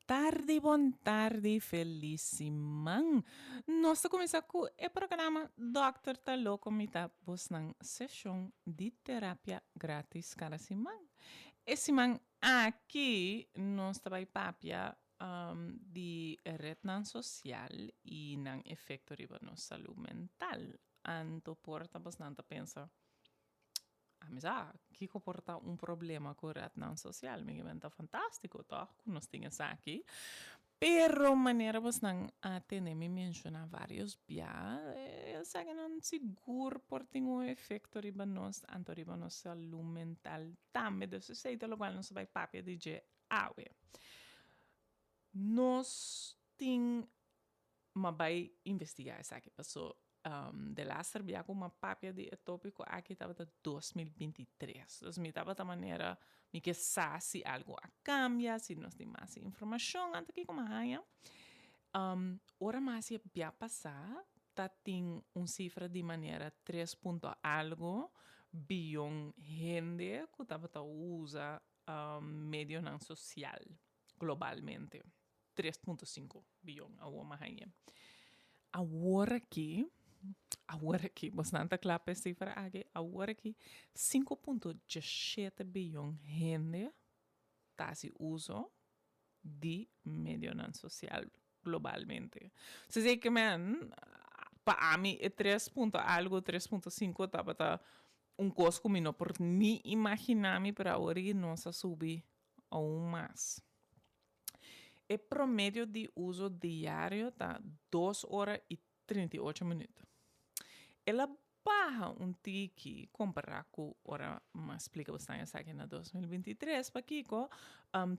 tardi, bon tardi, feliz siman. Nos ta cuminsa cu e programa Dokter ta Loco mi ta bosnan sesion di terapia gratis cada siman. E siman aki nos ta bay papia di rednan social y nan efecto riba nos salud mental. Anto por ta bosnan ta pensa. Ami sa, kiko por ta un problema ku retnan sosial? Mi kimen ta fantástiko tòg ku nos tin esaki. Pero manera bosnan a tene mi menshoná vários bia, esakinan sigur por tin un efekto riba nos, anto riba nos salú mental tambe. Dus esei ta lokual nos ta bai papia di dje awe. Nos tin M'a bai investigá esaki paso de laster bia ku m'a papia di e tópiko aki tabata 2023. Dus mi tabata manera mi ke sa si algu a kambia, si nos tin mas informashon. Anto kiko m'a haña? Ora m'a hasi e bia pasá ta tin un sifra di manera tres punto algu biyon hende ku tabata usa medionan sosial globalmente. 3.5 biyon awor m'a hañ'e. Awor aki, awor aki, bosnan ta kla pa e sifra aki, awor aki 5.17 biyon hende ta hasi uso di medionan sosial globalmente. So esei ke men, pa ami e tres punto algo, 3.5 tabata un kos ku mi no por ni imaginá mi, pero awor aki nos a subi aun mas. E promedio di uso diario ta dos ora i 38 minuut. El a baha un tiki kompará ku ora mi a splika bosnan esaki na 2023, pakiko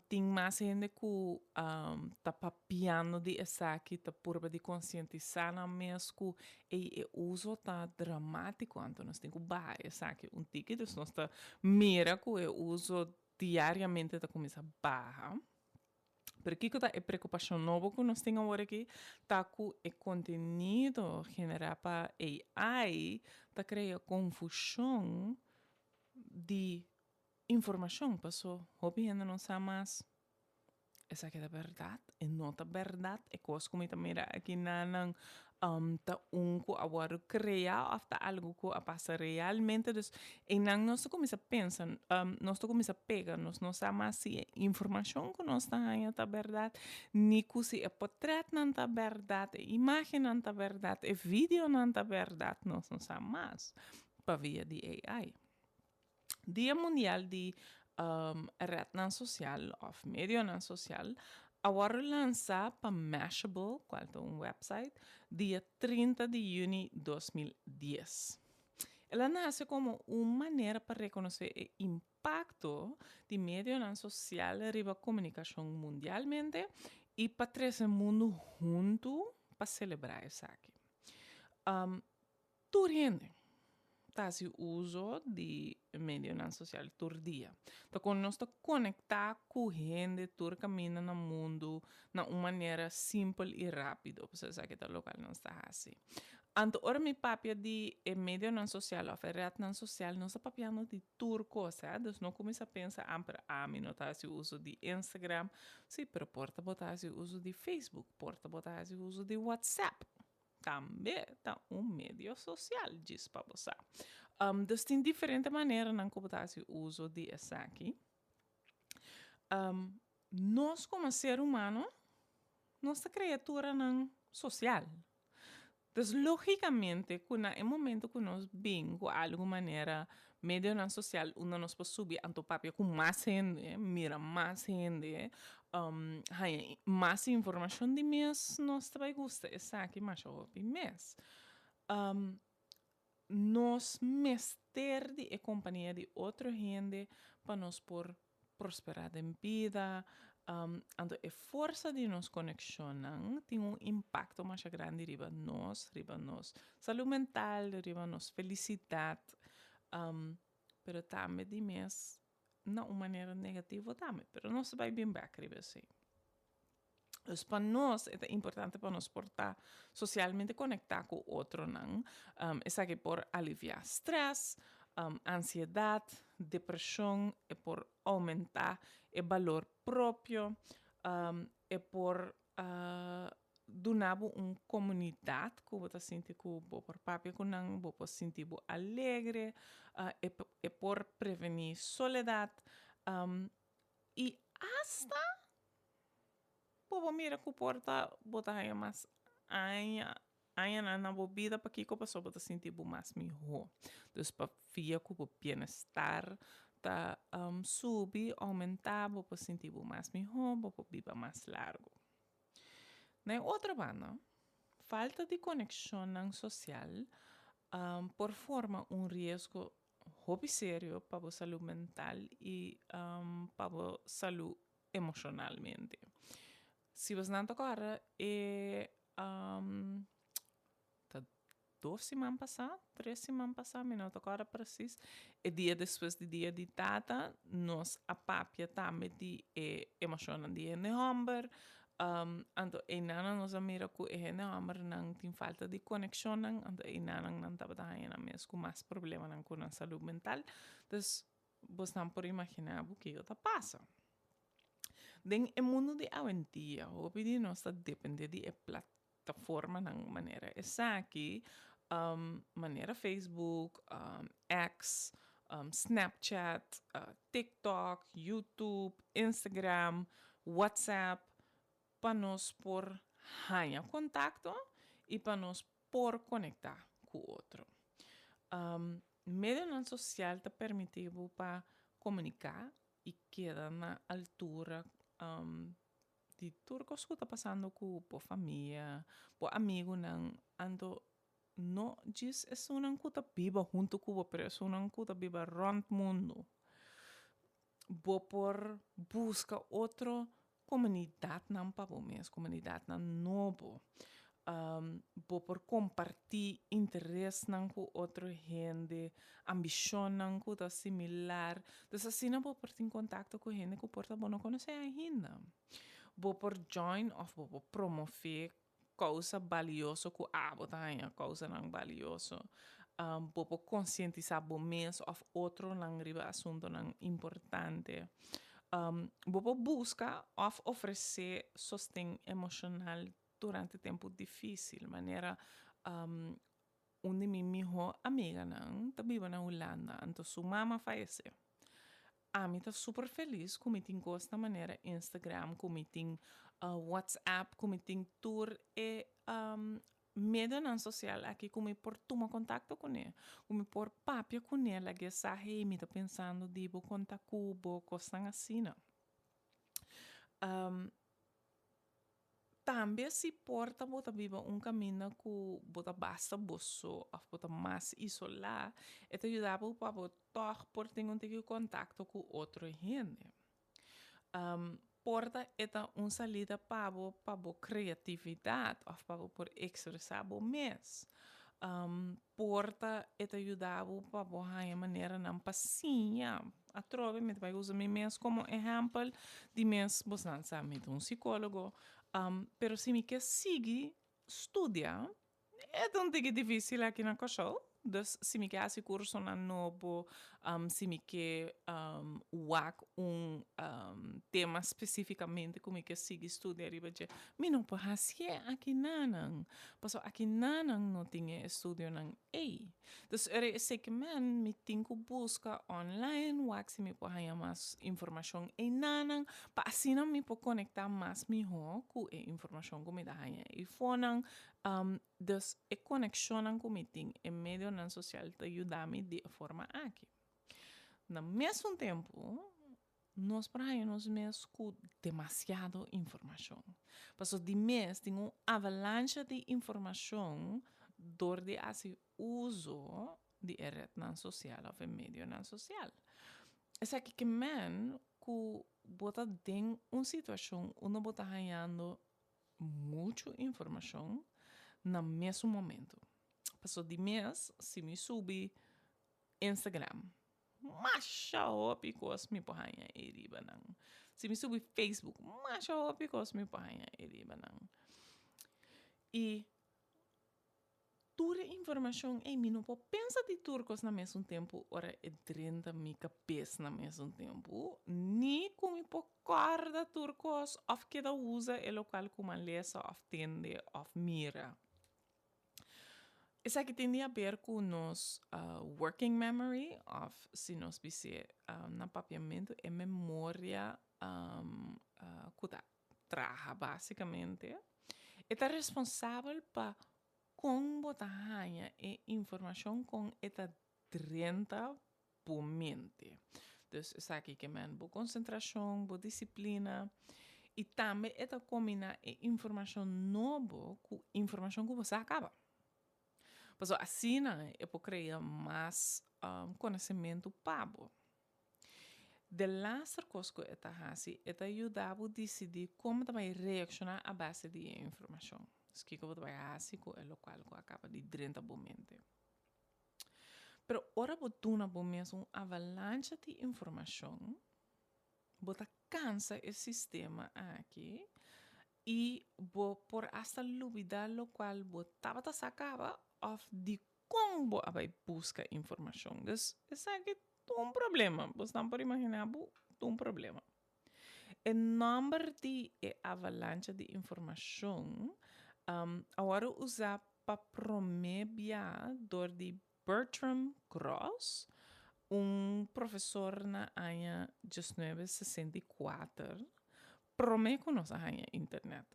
tin mas hende ku ta papiando di esaki, ta purba di konsientisá nan mes ku ey e uso ta dramátiko, anto nos tin ku baha esaki un tiki, dus nos ta mira ku e uso diariamente ta kuminsá baha. Pero kiko ta e preokupashon nobo ku nos tin awor aki? Ta ku e kontenido generá pa AI ta krea konfushon di informashon, paso hopi hende no sa mas Esaki ta bèrdat? E no ta bèrdat? E kos ku mi ta mira aki na nan ta un ku a wòrdu kreá òf ta algu ku a pasa realmente? Dus einan nos ta kuminsá pensa, nos ta kuminsá pega, nos no sa mas si e informashon ku nos ta haña ta bèrdat, ni ku si e potrètnan ta bèrdat, e imágennan ta bèrdat, e videonan ta bèrdat, nos no sa mas pa via di AI. Dia Mundial di Rednan Sosial òf Medionan Sosial a wòrdu lansá pa Mashable, kual ta un wèpsait, dia 30 di yüni 2010. El a nase komo un manera pa rekonosé e impakto di medionan sosial riba komunikashon mundialmente i pa trese mundu huntu pa selebrá esaki. Tur hende ta hasi uso di medionan sosial tur dia. Ta kon nos ta konektá ku hende tur kaminda na mundu na un manera simpel i rápido. Pasobra esaki ta lokal nos ta hasi. Anto ora mi papia di e medionan sosial òf e retnan sosial nos ta papiando di tur kos, hè. Dus no kuminsá pensa amper ami no ta hasi uso di Instagram. Sí, pero por ta bo ta hasi uso di Facebook, por ta bo ta hasi uso di WhatsApp. Tambe ta un medio sosial, djis pa bo sa. Dus tin diferente maneranan ku bo ta hasi uso di esaki. Nos komo ser humano, nos ta kriaturanan sosial. Dus lógikamente ku na e momento ku nos bin ku algu manera medionan sosial unda nos por subi anto papia ku mas hende, mira mas hende, haña mas informashon di mes, nos ta bai gusta esaki masha hopi mes. Nos mester di e kompania di otro hende pa nos por prosperá den bida, anto e forsa di nos konekshonnan tin un impakto masha grandi riba nos, riba nos salú mental, riba nos felisidat, pero tambe di mes na un manera negativo tambe, pero nos ta bai bin bek riba esei. Dus pa nos e ta importante pa nos por ta socialmente conecta cu otronan. Esaki por alivia stress, ansiedad, depresion, e por aumenta e balor propio. E por duna bo un komunidat ku bo ta sinti ku bo por papia ku nan, bo por sinti bo alegre, e por prevení soledat i asta bo por mira ku por ta bo ta haña mas aña añanan na bo bida pakiko pasobra bo ta sinti bo mas mihó. Dus pa via ku bo bienestar ta subi, oumentá, bo por sinti bo mas mihó, bo por biba mas largu. Na e otro banda, falta di konekshonnan sosial por forma un riesgo hopi serio pa bo salú mental i pa bo salú emoshonalmente. Si bosnan ta kòrda e ta dos siman pasá, tres siman pasá, mi no ta kòrda presis, e dia despues di dia di tata nos a papia tambe di e emoshonnan di hende hòmber, anto einan nos a mira ku e hende hòmbernan tin falta di konekshonnan, anto einan nan tabata haña nan mes ku mas problemanan ku nan salú mental. Dus Bosnan por imaginá bo kiko ta pasa. Den e mundu di awendia, hopi di nos ta dependé di e plataformanan manera esaki, manera Facebook, X, Snapchat, TikTok, YouTube, Instagram, WhatsApp, pa nos por haña kontakto i pa nos por konektá ku otro. Medionan sosial ta permití bo pa komuniká i keda na altura di tur kos ku ta pasando ku bo famia, bo amigunan. Anto no djis esunnan ku ta biba huntu ku bo, pero esunnan ku ta biba rònt mundu. Bo por buska otro komunidatnan pa bo mes, komunidatnan nobo. Bo por kompartí interesnan ku otro hende, ambishonnan ku ta similar. Dus asina bo por tin kontakto ku hende ku por ta bo no konosé ainda. Bo por join òf bo por promové kousa balioso ku abo ta haña kousanan balioso. Bo por konsientisá bo mes òf otronan riba asuntunan importante. Bo por buska òf ofresé sosten emoshonal durante tempu difísil, manera un di mi mihó amiganan ta biba na Hulanda, anto su mama fayesé. Ami ta super felis ku mi tin kos na manera Instagram, ku mi tin WhatsApp, ku mi tin tur e medionan sosial aki ku mi por tuma kontakto kuné, ku mi por papia kuné, lag'é sa hey mi ta pensando di bo, konta ku bo, kosnan asina. Tambe si por ta bo ta biba un kaminda ku bo ta basta bo so òf bo ta mas isolá, e ta yuda bo pa bo tòg por tin un tiki kontakto ku otro hende. Por ta e ta un salida pa bo pa bo kreatividat òf pa bo por ekspresá bo mes. Por ta e ta yuda bo pa bo haña maneranan pa siña. Atrobe mi ta bai usa mi mes komo ehèmpel di mes bosnan sa mi ta un sikólogo, pero si mi ke sigui studia e ta un tiki difísil aki na Kòrsou. Dus si mi ke hasi kursonan nobo, si mi ke wak un tema spesífikamente ku mi ke sigui studia riba dje, mi no por hasié akinanan. Pasobra akinanan no tin e estudionan ei. Dus ora esei ke men, mi tin ku buska online wak si mi por haña mas informashon einanan, pa asina mi por konektá mas mihó ku e informashon ku mi ta haña eifonan. Dus e konekshonnan ku mi tin, e medionan sosial ta yuda mi di e forma aki. Na mesun tempu, nos por haña nos mes ku demasiado informashon. Pasobra di mes tin un avalancha di informashon dor di hasi uso di e retnan sosial òf e medionan sosial. Esaki ke men ku bo ta den un situashon unda bo ta hañando muchu informashon na mesun momento. Pasobra di mes si mi subi Instagram masha hopi kos mi por haña ei riba nan. Si mi subi Facebook masha hopi kos mi por haña ei riba nan. I. tur e informashon ei mi no por pensa di tur kos na mesun tempu ora e drenta mi kabes na mesun tempu, ni ku mi por kòrda tur kos òf keda usa e lokual ku mi a lesa òf tende òf mira. Esaki tin di haber ku nos working memory òf si nos bis'é na papiamentu e memoria ku ta traha básikamente. E ta responsabel pa kon bo ta haña e informashon, kon e ta drenta bo mente. Dus esaki ke men bo konsentrashon, bo disiplina i tambe e ta kombiná e informashon nobo ku informashon ku bo sa kaba. Pasobra asina e por krea mas konosementu pa bo. De laster kos ku e ta hasi, e ta yuda bo disidí kon bo ta bai reakshoná a base di e informashon. Dus kiko bo ta bai hasi ku e lokual ku a kaba di drenta bo mente. Pero ora bo duna bo mes un avalancha di informashon, bo ta kansa e sistema aki i bo por asta lubidá lokual bo tabata sa kaba òf dikon bo a bai buska informashon. Dus esaki ta un problema. Bosnan por imaginá bo, ta un problema. E nòmber di e avalancha di informashon a wòrdu usá pa promé bia dor di Bertram Gross, un profesor na aña diesnuebe sesenta i kuater, promé ku nos a haña internet.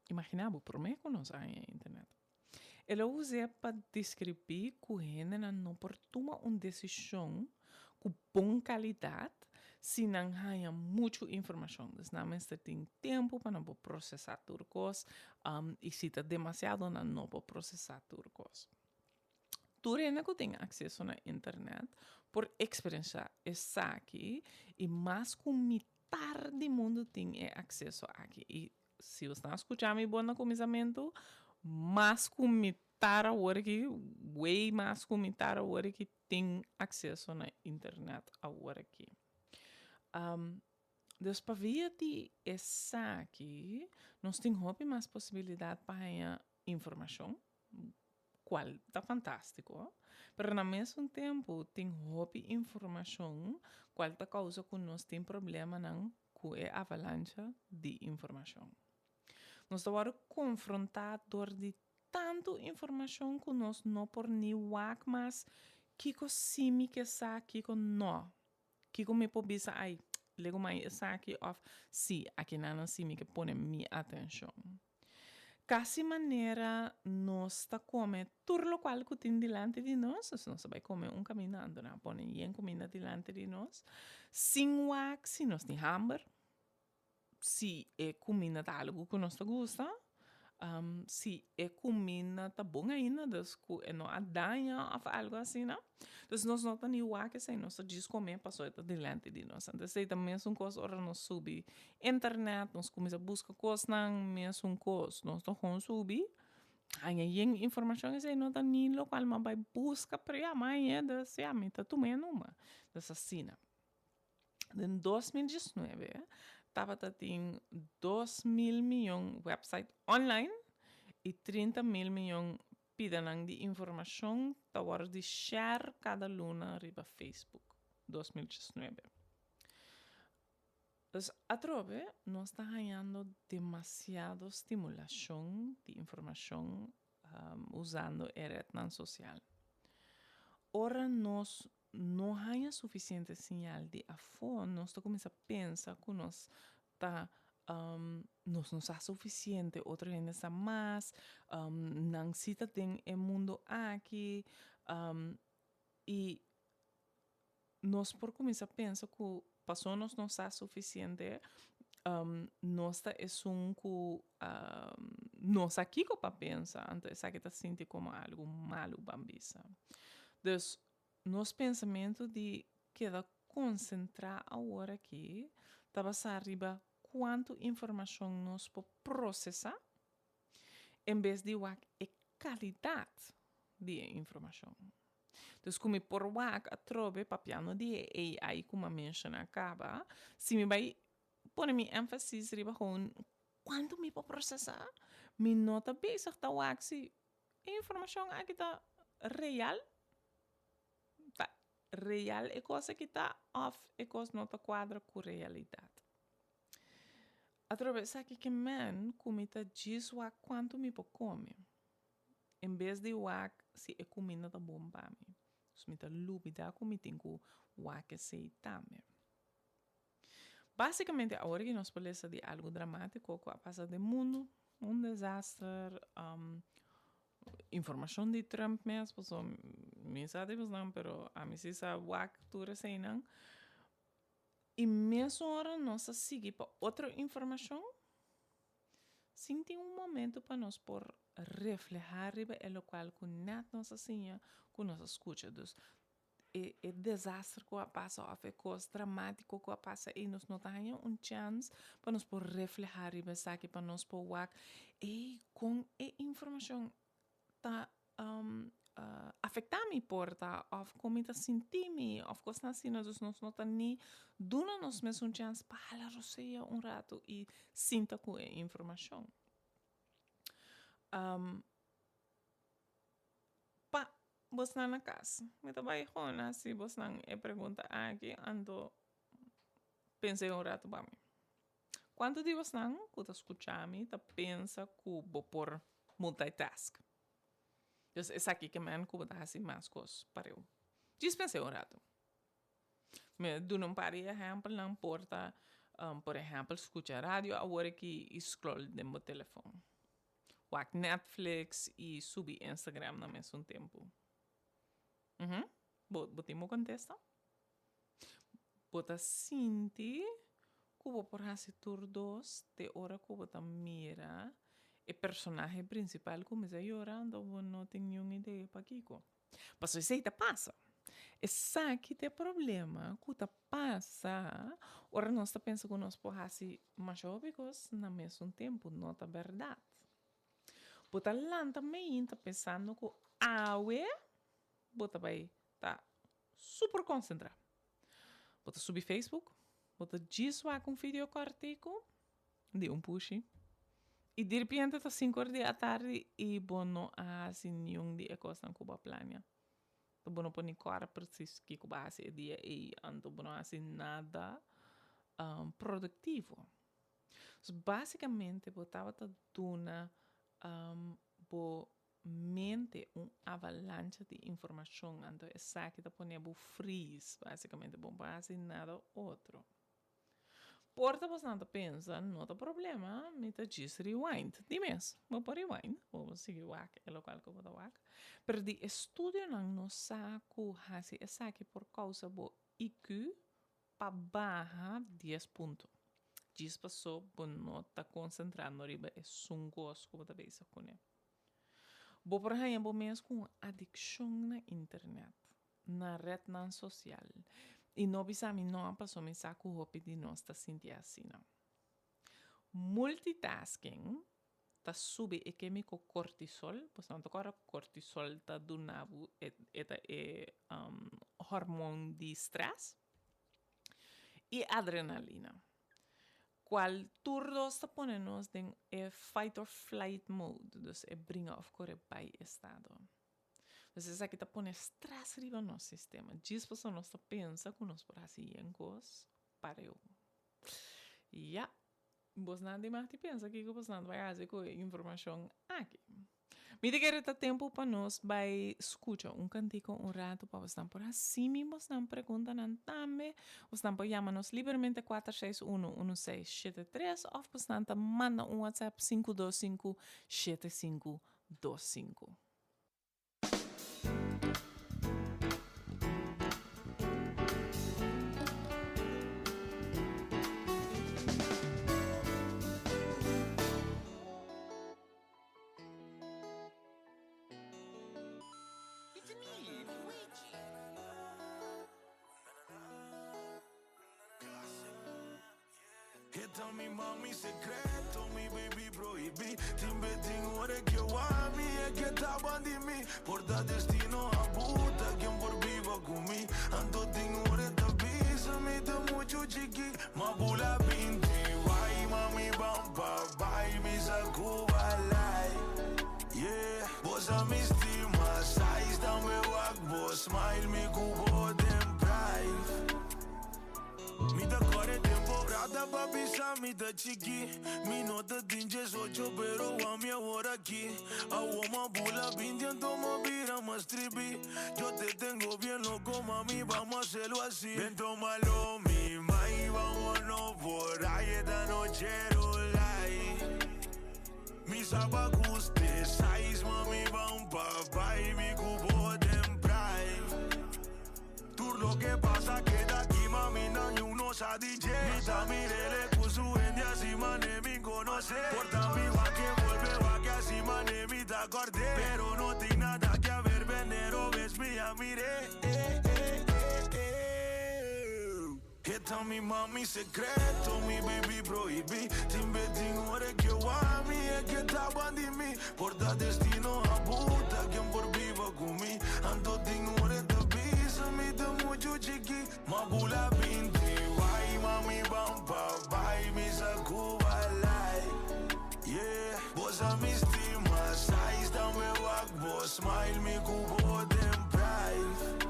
Imaginá bo, promé ku nos a haña internet. El a us'é pa deskribí ku hendenan no por tuma un desishon ku bon kalidat si nan haña muchu informashon. Dus nan mester tin tempu pa nan por prosesá tur kos, i si ta demasiado nan no por prosesá tur kos. Tur hende ku tin akseso na internet por eksperenshá esaki i mas ku mitar di mundu tin e akseso aki. I si bo stan skucha mi bon na kuminsamentu, mas ku mitar awor aki, way mas ku mitar awor aki tin akseso na internet awor aki. Dus pa via di esaki nos tin hopi mas posibilidat pa haña informashon, kual ta fantástiko, pero na mesun tempu tin hopi informashon kual ta kousa ku nos tin problemanan ku e avalancha di informashon. Nos ta wòrdu konfrontá dor di tantu informashon ku nos no por ni wak mas kiko sí mi ke sa, kiko nò. Kiko mi por bisa ai, lego mai esaki òf sí, akinanan sí mi ke pone mi atenshon. Kasi manera nos ta kome tur lokual ku tin dilanti di nos, nos ta bai kome un kaminda anto nan a pone yen kuminda dilanti di nos, sin wak si nos tin hamber, si e kuminda ta algu ku nos ta gusta, si e kuminda ta bon ainda, dus ku e no a daña òf algu asina. Dus nos no ta ni wak esei, nos ta djis kome pasobra e ta dilanti di nos. Anto esei ta mesun kos ora nos subi internet, nos kuminsá buska kosnan, mesun kos. Nos ta gewoon subi, haña yen informashon, esei no ta ni lokual mi a bai buska, pero ya mi a hañ'é, dus ya mi ta tum'é numa. Dus asina. Den 2019 tabata tin 2.000 miyon website online y 30.000 miyon pidanan di informacion ta wòrdu di share kada luna riba Facebook. 2019. Dus atrobe nos ta hañando demasiado stimulacion di informacion usando e rednan social. Ora nos no haña sufisiente siñal di afó, nos ta kuminsá pensa ku nos ta nos no sa sufisiente, otro hende sa mas, nan sí ta den e mundu aki, i nos por kuminsá pensa ku pasó nos no sa sufisiente, nos ta esun ku no sa kiko pa pensa, anto esaki ta sinti komo algu malu ban bisa. Dus, nos pensamentu di keda konsentrá awor aki ta basá riba kuantu informashon nos por prosesá en bes di wak e kalidat di e informashon. Dus ku mi por wak atrobe papiando di e AI ku mi a menshoná kaba, si mi bai pone mi énfasis riba gewoon kuantu mi por prosesá, mi no ta bezig ta wak si. E informashon aki ta real? Ta real e kos aki ta òf e kos no ta kuadra ku realidat? Atrobe esaki ke men ku mi ta djis wak kuantu mi por kome, en bes di wak si e kuminda ta bon pa mi. Dus mi ta lubida ku mi tin ku wak esei tambe. Básikamente awor ki nos por lesa di algu dramátiko ku a pasa den mundu, un desaster, informashon di Trump mes, pasobra mi sa di bosnan pero ami si sa wak tur eseinan. I mesora nos a sigui pa otro informashon sin tin un momento pa nos por reflehá riba e lokual ku nèt nos a siña, ku nos a skucha. Dus e e desaster ku a pasa òf e kos dramátiko ku a pasa ei nos no ta haña un chèns pa nos por reflehá riba esaki, pa nos por wak ei kon e informashon ta afektá mi por ta òf kon mi ta sinti mi òf kosnan asina. Dus nos no ta ni duna nos mes un chèns pa hala rosea un ratu i sinta ku e informashon. Pa bosnan na kas, mi ta bai gewoon hasi bosnan e pregunta aki, anto pensa un ratu pa mi. Kuantu di bosnan ku ta skucha mi ta pensa ku bo por multitask? Dus esaki ke men ku bo ta hasi mas kos pareu. Djis pensa un ratu. Mi a duna un par di ehèmpelnan, por ta, por ehèmpel, skucha radio awor aki i scroll den bo telefòn. Wak Netflix i subi Instagram na mesun tempu. Bo, bo tin bo kontesta? Bo ta sinti ku bo por hasi tur dos te ora ku bo ta mira e personahe prinsipal kuminsá yora anto bo no tin niun idea pakiko. Pasobra esei ta pasa. Esaki ta e problema ku ta pasa ora nos ta pensa ku nos por hasi masha hopi kos na mesun tempu. No ta bèrdat. Bo ta lanta meinta pensando ku awe bo ta bai ta super konsentrá. Bo ta subi Facebook, bo ta djis wak un video kòrtiku di un pushi i diripiente ta sinku or di atardi i bo no a hasi niun di e kosnan ku bo a plania. Bo no por ni kòrda presis kiko bo a hasi e dia ei, anto bo no a hasi nada produktivo. So básikamente bo tabata duna bo mente un avalancha di informashon, anto esaki ta pone bo freeze, básikamente bo no por hasi nada otro. Por ta bosnan ta pensa, no ta problema, mi ta djis rewind. Di mes, bo por rewind, bo por sigui wak e lokual ku bo ta wak. Pero di estudionan nos sa ku hasi esaki por kousa bo IQ pa baha dies punto. Djis paso bo no ta konsentrando riba esun kos ku bo ta bezig kuné. Bo por haña bo mes ku un adikshon na internet, na retnan sosial. I no bisa mi no, pasobra mi sa ku hopi di nos ta sinti asina. Multitasking ta subi e kemiko kortisol, boso nan ta kòrda kortisol ta duna bo e ta e hormon di strès, i adrenalina, kual tur dos ta pone nos den e fight or flight mode, dus e bringa òf kore bai estado. Dus esaki ta pone strès riba nos sistema, djis pasobra nos ta pensa ku nos por hasi yen kos pareu. Ya. Bosnan di mag di pensa kiko bosnan ta bai hasi ku e informashon aki. Mi ta kere ta tempu pa nos bai skucha un kantiko un ratu pa bosnan por hasi mi bosnan preguntanan tambe. Bosnan por yama nos libermente 461 1673 òf bosnan ta manda un whatsapp 525 7525. E ta mi mami secreto, mi baby prohibi. Tin be tin ora ke wami, e ke ta bandi mi. Por ta destino a buta, ken por biba ku mi. Anto tin ora ta bisa mi ta mucho chiki. Ma bula binti, bai mami bam pa bai, bisa ku balai. Yeah, bo. sa mi stima Size tambe wak bo smile mi ku bo den prive Mi ta kore temporada pa bisa mi ta chiki Mi no ta tin diesocho pero wak mi awor aki Awor m'a bula binti anto m'a bira mas tribi Yo te tengo bien loco mami vamos a hacerlo así Ven tómalo mi mai vámonos por ahí esta noche rulay Mi sa bo a gusta e size mami ban pa bai mi ku bo den prive Tur loke pasa keda aki mami nan yu no sa di dje Mi ta mirele ku su hende asi mane mi konosé Por ta mi wak e bolbe wak e asi mane mi ta kòrd'é Pero no tin nada ke haber venero bes mi a mir'é eh eh eh eh. E ta mi mami secreto, mi baby prohibi. Tin be tin ora ke wak mi e ke ta bandi mi. Por ta destino a buta ken por biba ku mi. Anto tin ora ta bisa mi ta muchu chiki. M'a bula binti wai mami ban pa bai mi sa ku bo a like. Yeah, bo sa mi stima size tambe wak bo smile mi ku bo den prive.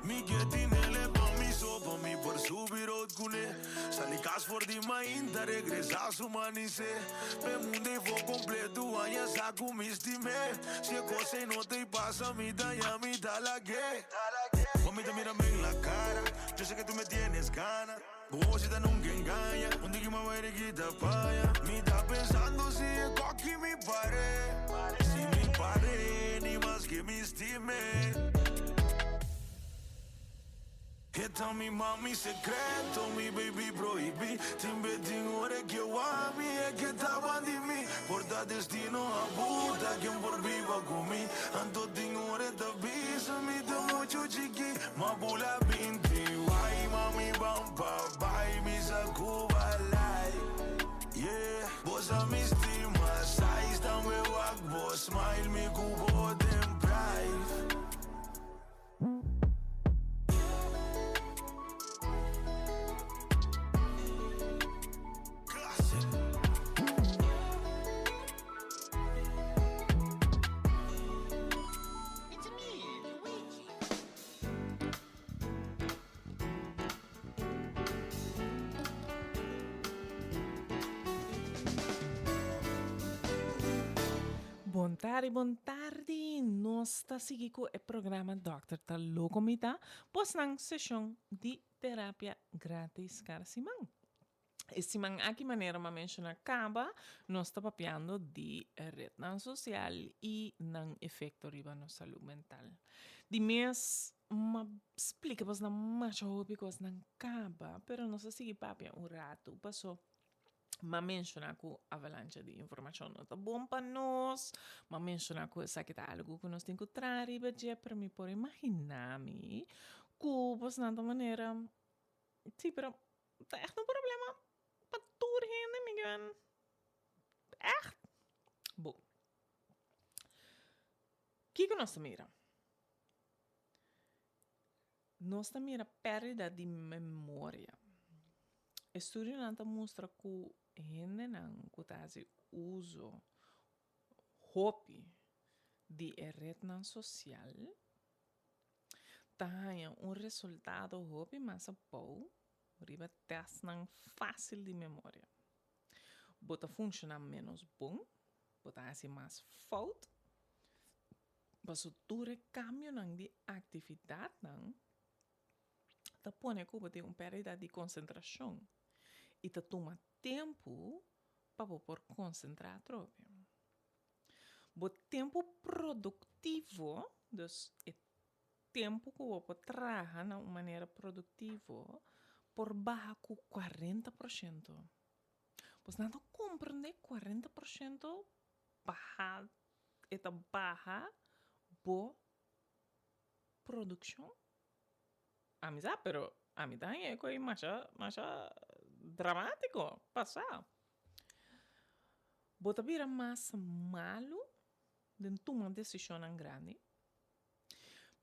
Mi ke tinele pa mi so pa mi por subi road kuné Sali kas for di mainta regresá su manisé P'e mundu ei fo kompletu aña sa ku mi stim'é Si e kos ei no t'ei pasa mi daña mi ta lag'é Mami ta mira mi en la cara Yo sé que tu me tienes gana Bo hosita nunca engaña Un diki m'a bai rikita paña Mi ta pensando si e koki mi par'é Si mi par'é ni mas ke mi stim'é E ta mi mami secreto mi baby prohibi Tin be tin ora ke wak mi e ke ta bandi mi Por ta destino a buta ken por biba ku mi Anto tin ora ta bisa mi ta muchu chiki M'a bula binti wai mami ban pa bai mi sa ku bo a like Yeah bo sa mi stima size tambe wak bo smile mi ku bo den prive. Classic. It's me, Luigi. Bon tardi, bon tardi. Nos ta sigui ku e programa Dòkter Ta Loko Mi Ta, bosnan seshon di terapia gratis kada siman. E siman aki manera m'a menshoná kaba, nos ta papiando di retnan sosial i nan efekto riba nos salú mental. Di mes m'a splika bosnan masha hopi kosnan kaba, pero nos a sigui papia un ratu paso m'a menshoná ku avalancha di informashon no ta bon pa nos, m'a menshoná ku esaki ta algu ku nos tin ku traha riba dje, pero mi por imaginá mi ku bosnan ta manera, sí, pero Ta echt un problema pa tur hende, mi kiben. Echt. Bon. Kiko nos ta mira? Nos ta mira pèrdida di memoria. Estudionan ta mustra ku hendenan ku ta hasi uso hopi di e retnan sosial ta haña un resultado hopi mas abou riba tèstnan fásil di memoria. Bo ta funshoná ménos bon, bo ta hasi mas fout, pasobra tur e kambionan di aktividatnan ta pone ku bo tin un pèrdida di konsentrashon i ta tuma tempu pa bo por konsentrá atrobe. Bo tempu produktivo, dus e tempu ku bo por traha na un manera produktivo, por baha ku kuarenta por shento. Bos nan ta komprendé 40% baha, e ta baha bo produkshon? Ami sa, pero ami ta haña e koe masha, masha dramatiko pasá. Bo ta bira mas malu den tuma desishonnan grandi,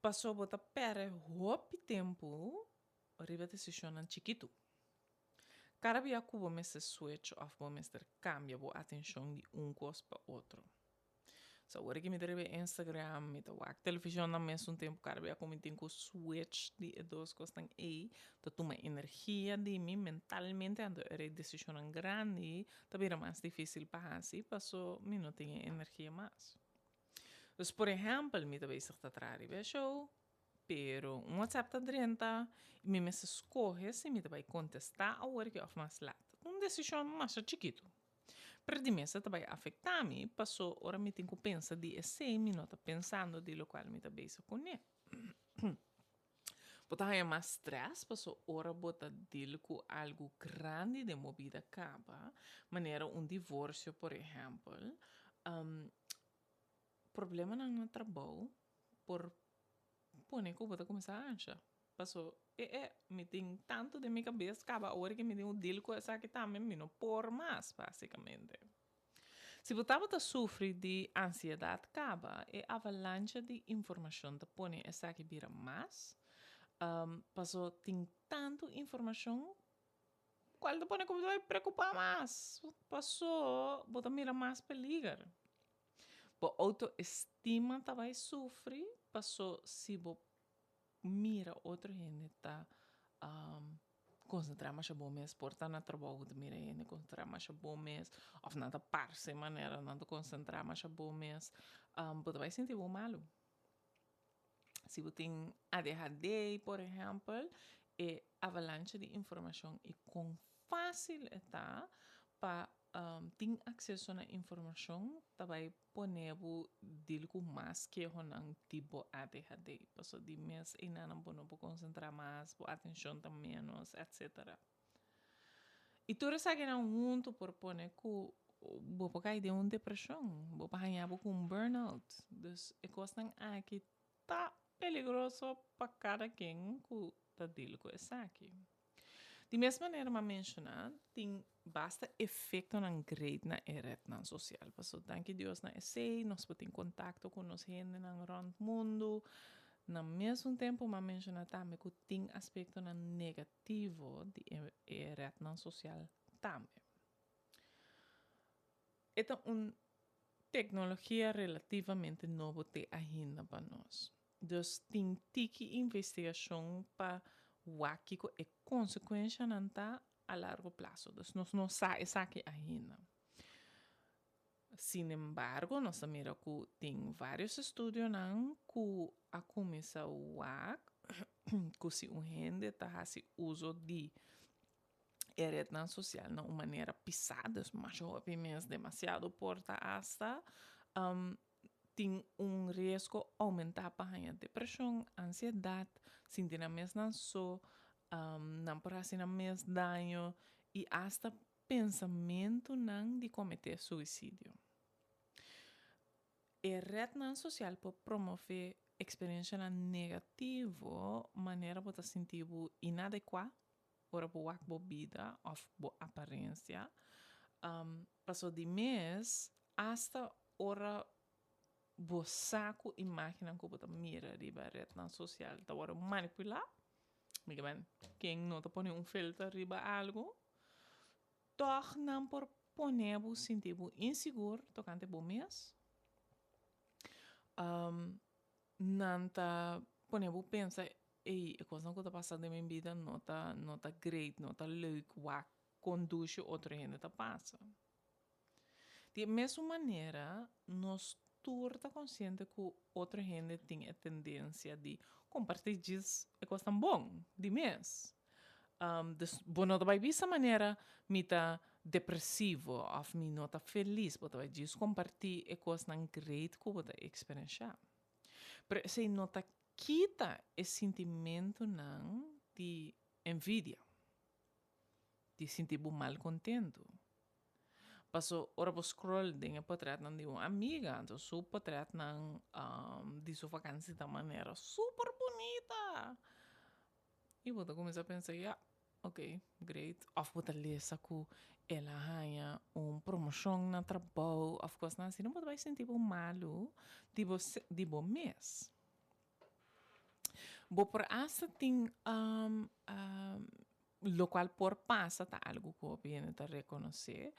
pasobra bo ta pèrdè hopi tempu riba desishonnan chikitu. Kada bia ku bo mester switch òf bo mester kambia bo atenshon di un kos pa otro. So awor ki mi ta riba Instagram, mi ta wak televishon na mesun tempu kada bia ku mi tin ku switch di e dos kosnan ei ta tuma energia di mi mentalmente anto e desishonnan grandi ta bira mas difisil pa hasi paso mi no tin e energia mas. Dus por ehèmpel mi ta bezig ta traha riba e show pero un WhatsApp ta drenta i mi mester skohe si mi ta bai kontestá awor ki òf mas lat. Un desishon masha chikitu. Pero di mester ta bai afektá mi paso ora mi tin ku pensa di esei mi no ta pensando di lokual mi ta bezig kuné. Bo ta haña mas strès paso ora bo ta deal ku algu grandi den bo bida kaba, manera un divorsio por ehèmpel, problemanan na trabou por pone ku bo ta kuminsá ansha. Paso e e mi tin tantu den mi kabes kaba awor ke mi tin un deal ku esaki tambe mi no por mas basikamente. Si bo tabata sufri di ansiedat kaba e avalancha di informashon ta pone esaki bira mas paso tin tantu informashon kual ta pone ku bo ta bai preokupa mas paso bo ta mira mas peliger. Bo outoestima ta bai sufri paso si bo mira otro hende ta konsentrá masha bon mes, por ta na trabou bo ta mira hende konsentrá masha bon mes òf nan ta parse manera nan ta konsentrá masha bon mes, bo ta bai sinti bo malu. Si bo tin ADHD por ehèmpel, e avalancha di informashon i kon fásil e ta pa tin akseso na informashon ta bai pone bo deal ku mas kehonan di bo ADHD. Pasobra di mes einanan bo no por konsentrá mas, bo atenshon ta ménos, etcetera. I tur esakinan huntu por pone ku bo por kai den un depreshon, bo por haña bo ku un burnout. Dus e kosnan aki ta peligroso pa kada ken ku ta deal ku esaki. Di mes manera m'a menshoná, tin basta efektonan great na e retnan sosial. Pasobra danki Dios na esei nos por tin kontakto ku nos hendenan rònt mundu. Na mesun tempu m'a menshoná tambe ku tin aspektonan negativo di e retnan sosial tambe. E ta un teknologia relativamente nobo te ainda pa nos. Dus tin tiki investigashon pa wak kiko e konsekuenshanan ta a largo plaso. Dus nos no sa esaki ainda. Sinembargo nos ta mira ku tin vários estudionan ku a kuminsá wak ku si un hende ta hasi uso di e retnan sosial na un manera pisá, dus masha hopi mes, demasiado por ta asta, tin un riesgo oumentá pa haña depreshon, ansiedat, sinti nan mes nan so, nan por hasi nan mes daño i asta pensamentunan di kometé suisidio. E retnan sosial por promové eksperenshanan negativo manera bo ta sinti bo inadekuá ora bo wak bo bida òf bo aparensia. Pasobra di mes asta ora bo sa ku imágennan ku bo ta mira riba retnan sosial ta wòrdu manipulá, mi ke men ken no ta pone un filter riba algu, tòg nan por pone bo sinti bo insigur tokante bo mes. Nan ta pone bo pensa, ey, e kosnan ku ta pasa den mi bida no ta no ta great, no ta leuk wak kon dushi otro hende ta pasa. Di e mesun manera, nos tur ta konsiente ku otro hende tin e tendensia di kompartí djis e kosnan bon di mes. Dus bo no ta bai bisa manera mi ta depresivo òf mi no ta felis, bo ta bai djis kompartí e kosnan great ku bo ta eksperenshá. Pero esei no ta kita e sintimentunan di envidia, di sinti bo malkontentu. Paso ora bo scroll den e potretnan di un amiga, anto su potretnan di su vakansi ta manera super bunita. I bo ta kuminsá pensa, ya, ok, great. Òf bo ta lesa ku el a haña un promoshon na trabou òf kosnan asina, bo ta bai sinti bo malu di bo di bo mes. Bo por asta tin lokual por pasa ta algu ku hopi hende ta rekonosé,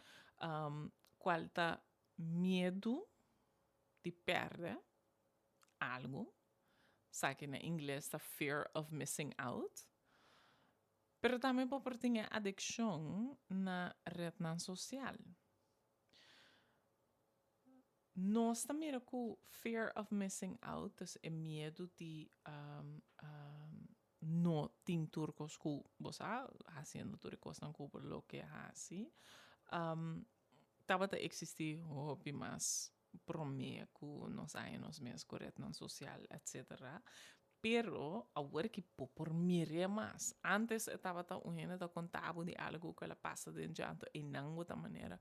kual ta miedu. di pèrdè algu, esaki na ingles ta fear of missing out, pero tambe bo por tin e adikshon na retnan sosial. Nos ta mira ku fear of missing out, dus e miedu di no tin tur kos ku bo sa, hasiendo tur e kosnan ku bo lo ke hasi, tabata eksistí hopi mas promé ku nos haña nos mes ku retnan sosial etcetera. Pero awor ki bo por mir'é mas. Antes e tabata un hende ta konta bo di algu ku el a pasa den dje, anto einan bo ta manera,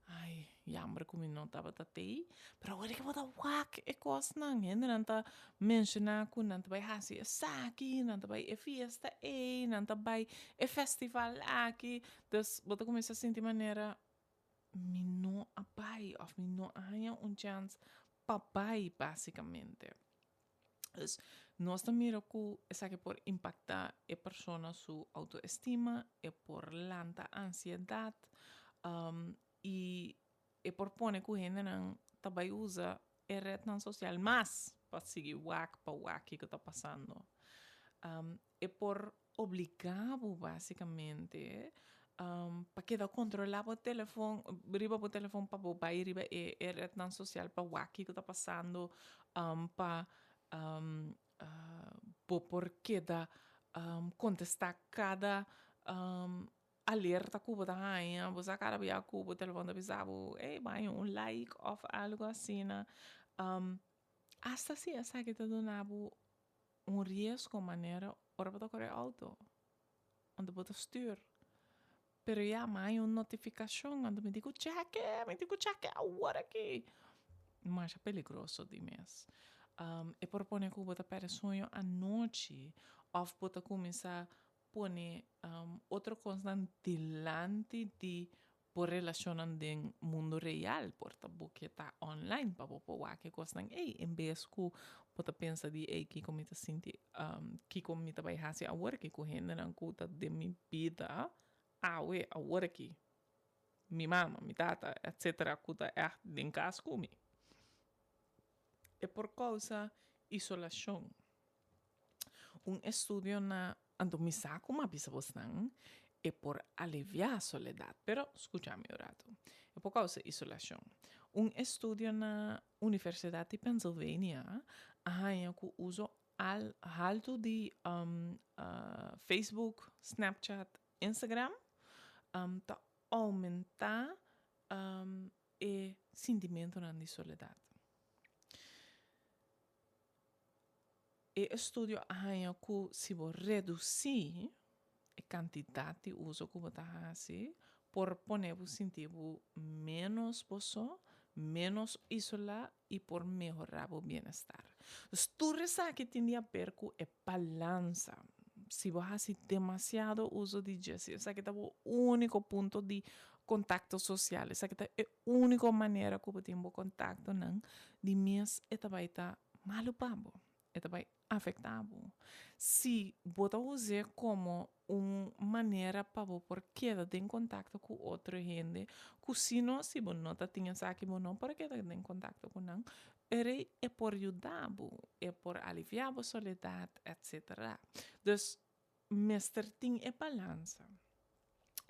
ai, yamber ku mi no tabata tei. Pero awor ki bo ta wak e kosnan, hendenan ta menshoná ku nan ta bai hasi esaki, nan ta bai e fiesta ei, nan ta bai e festival aki. Dus bo ta kuminsá sinti manera, mi no a bai òf mi no a haña un chèns pa bai básikamente. Dus nos ta mira ku esaki por impaktá e persona su outoestima, e por lanta ansiedat i e por pone ku hendenan ta bai usa e retnan sosial mas pa sigui wak pa wak kiko ta pasando. E por obligá bo básikamente pa keda kontrolá bo telefon, riba bo telefon pa bo bai riba e e retnan sosial pa wak kiko ta pasando, pa bo por keda kontestá kada alerta ku bo ta haña, bo sa kada bia ku bo telefon ta bisa bo, ey bo haña un like òf algu asina. Asta si esaki ta duna bo un riesgo manera ora bo ta kore auto, anto bo ta stuur. Pero ya mi haña un notifikashon, anto mi di ku chèk'e, mi di ku chèk'e awor aki. Masha peligroso di mes. E por pone ku bo ta pèrdè soño anochi òf bo ta kuminsá pone otro kosnan dilanti di bo relashonnan den mundu real. Por ta bo ke ta online pa bo por wak e kosnan ei en bes ku bo ta pensa di ei kiko mi ta sinti, kiko mi ta bai hasi awor aki ku hendenan ku ta den mi bida awe awor aki, mi mama, mi tata etcetera ku ta ègt den kas ku mi. E por kousa isolashon. Un estudio na Anto mi sa ku mi a bisa bosnan e por aliviá soledat, pero skucha mi un ratu. E por kousa isolashon. Un estudio na Universidat di Pennsylvania a haña ku uso al haltu di Facebook, Snapchat, Instagram ta oumentá e sintimentunan di soledat. E estudio a haña ku si bo redusí e kantidat di uso ku bo ta hasi, por pone bo sinti bo ménos bo so, ménos isolá i por mehorá bo bienestar. Dus tur esaki tin di haber ku e balansa. Si bo hasi demasiado uso di dje, si esaki ta bo úniko punto di kontakto sosial, esaki ta e úniko manera ku bo tin bo kontaktonan, di mes e ta bai ta malu pa bo, e ta bai afektá bo. Si bo ta us'é komo un manera pa bo por keda den kontakto ku otro hende, ku si no, si bo no ta tin esaki bo no por keda den kontakto ku nan, ere e por yuda bo, e por aliviá bo soledat, etsetera. Dus mester tin e balansa.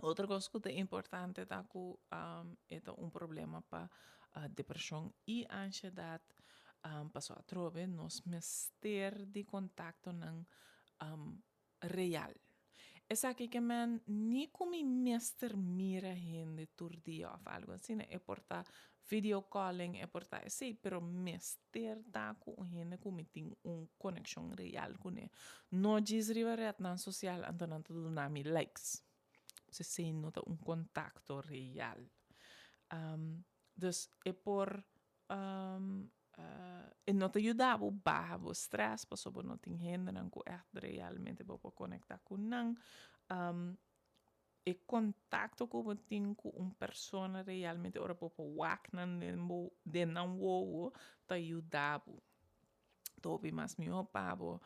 Otro kos ku ta importante ta ku e ta un problema pa depreshon i anshedat, pasobra atrobe nos mester di kontaktonan real. Esaki ke men ni ku mi mester mira hende tur dia òf algu asina, e por ta video calling, e por ta esei, pero mester ta ku un hende ku mi tin un konekshon real kuné. No djis riba retnan sosial anto nan ta duna mi likes. Esei no ta un kontakto real. Dus e por E no ta yuda bo baha bo stress pasobra bo no tin hendenan ku ègt realmente bo por konektá ku nan. E kontakto ku bo tin ku un persona realmente ora bo por wak nan den bo den nan wowo ta yuda bo. Ta hopi mas mihó pa bo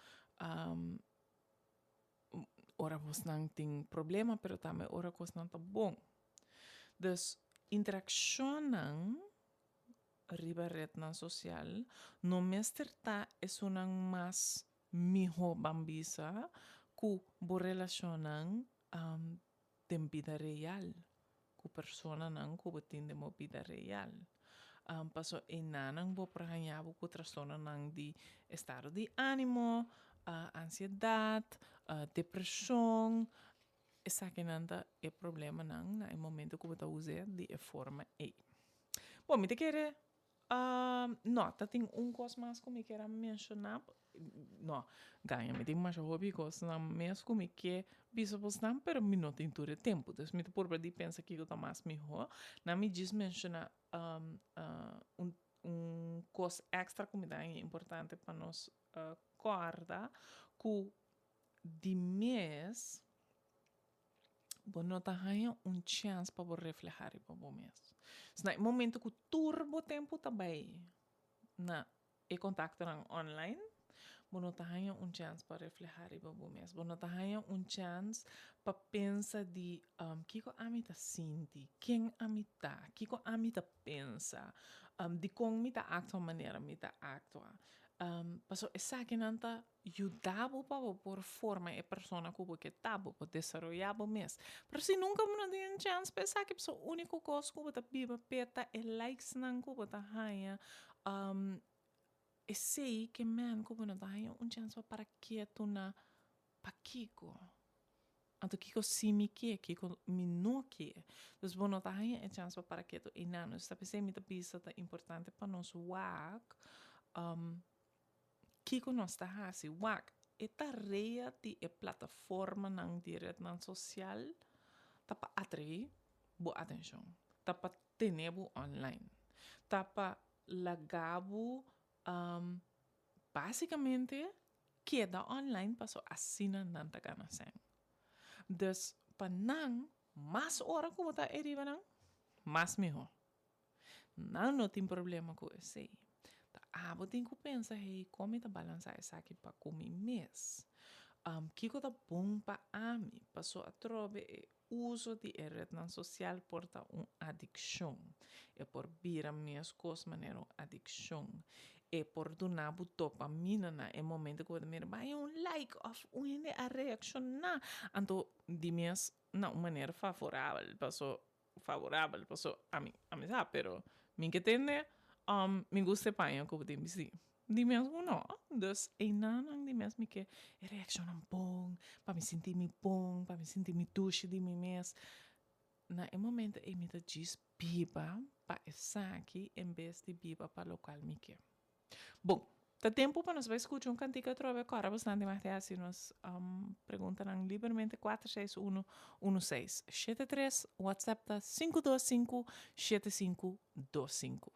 ora bosnan tin problema pero tambe ora kosnan ta bon. Dus interakshonnan. riba retnan sosial no mester ta esunnan mas mihó ban bisa ku bo relashonnan den bida real, ku personanan ku bo tin den bo bida real. Paso enanan bo por haña bo ku trastornonan di estado di ánimo, ansiedat, depreshon. Esakinan ta e problemanan na e momento ku bo ta us'é di e forma ei. Bon, mi ta kere No, ta tin un kos mas ku mi kier a menshoná. No, gaña, mi tin masha hopi kosnan mes ku mi ke bisa bosnan, pero mi no tin tur e tempu. Dus mi ta purba di pensa kiko ta mas mihó. Nan mi djis menshoná un un kos èkstra ku mi ta haña importante pa nos kòrda, ku di mes Bo no ta haña un chèns pa bo reflehá riba bo mes. So na e momento ku tur bo tempu ta bai na e kontaktonan online, bo no ta haña un chèns pa reflehá riba bo mes. Bo no ta haña un chèns pa pensa di kiko ami ta sinti, ken ami ta, kiko ami ta pensa, dikon mi ta aktua manera mi ta aktua. Pasobra esakinan ta Yuda bo pa bo por forma e persona ku bo ke ta, bo por desaroyá bo mes. Pero si nunka bo no tin un chèns pa esaki, pasobra úniko kos ku bo ta biba p'e ta e likesnan ku bo ta haña, esei ke men ku bo no ta haña un chèns pa para ketu na pakiko. Anto kiko si mi ke, kiko mi no ke. Dus bo no ta haña e chèns pa para ketu einan. Dus ta p'esei mi ta bisa ta importante pa nos wak. Kiko nos ta hasi? Wak, e tarea di e plataformanan di retnan sosial ta pa atraí bo atenshon, ta pa tene bo online, ta pa laga bo básikamente keda online pasobra asina nan ta gana sèn. Dus pa nan, mas ora ku bo ta eriba nan, mas mihó. Nan no tin problema ku esei. Ta abo tin ku pensa, hey, kon mi ta balansá esaki pa ku mi mes? Kiko ta bon pa ami? Paso atrobe e uso di e retnan sosial por ta un adikshon. E por bira meskos manera un adikshon. E por duna bo dopamina na e momento ku bo ta mira, bai un like òf un hende a reakshoná. Anto di mes na un manera favorabel, paso favorabel paso ami ami sa pero mi ke tende mi gusta e paña ku bo tin bisti di mes ku no dus einanan di mes mi ke e reakshonnan bon pa mi sinti mi bon pa mi sinti mi dushi di mi mes na e momento ei mi ta djis biba pa esaki en bes di biba pa lokual mi ke. Bon, ta tempu pa nos bai skucha un kantika atrobe. Kòrda bosnan di mag di hasi nos preguntanan libermente kuater seis unu unu seis shete tres, WhatsApp ta sinku dos sinku shete sinku dos sinku.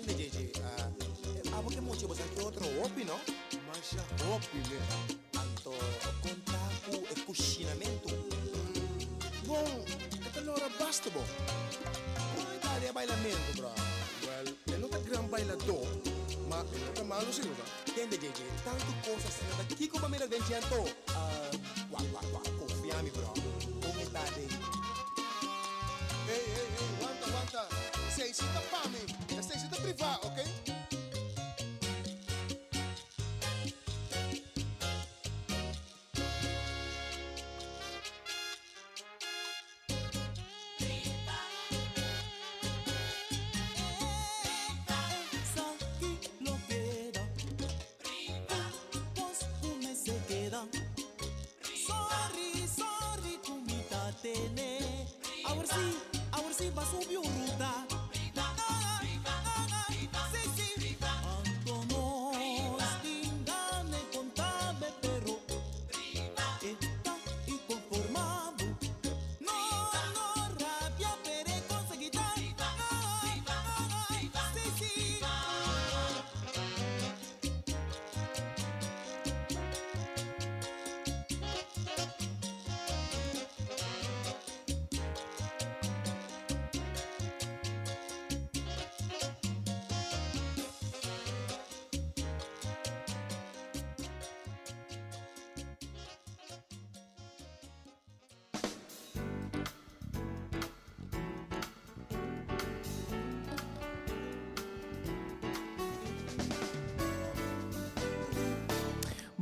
Tende JJ, abo ke mochi bo sa ki otro hopi no? Masha hopi mes. Anto kon ta ku e kushinamentu? Bon, e ta lora basta bon. Kon e ta di e bailamentu, bro? Wèl, e no ta gran bailadó, ma e no ta malu si no ta. Tende JJ, tantu kos asina ta kiko pa mira den dje anto? Wak, wak, wak, konfia mi, bro. Kon e ta den. Hey, hey, hey, wanta, wanta. Esei si ta pa mi. Esei si ta privá, oké?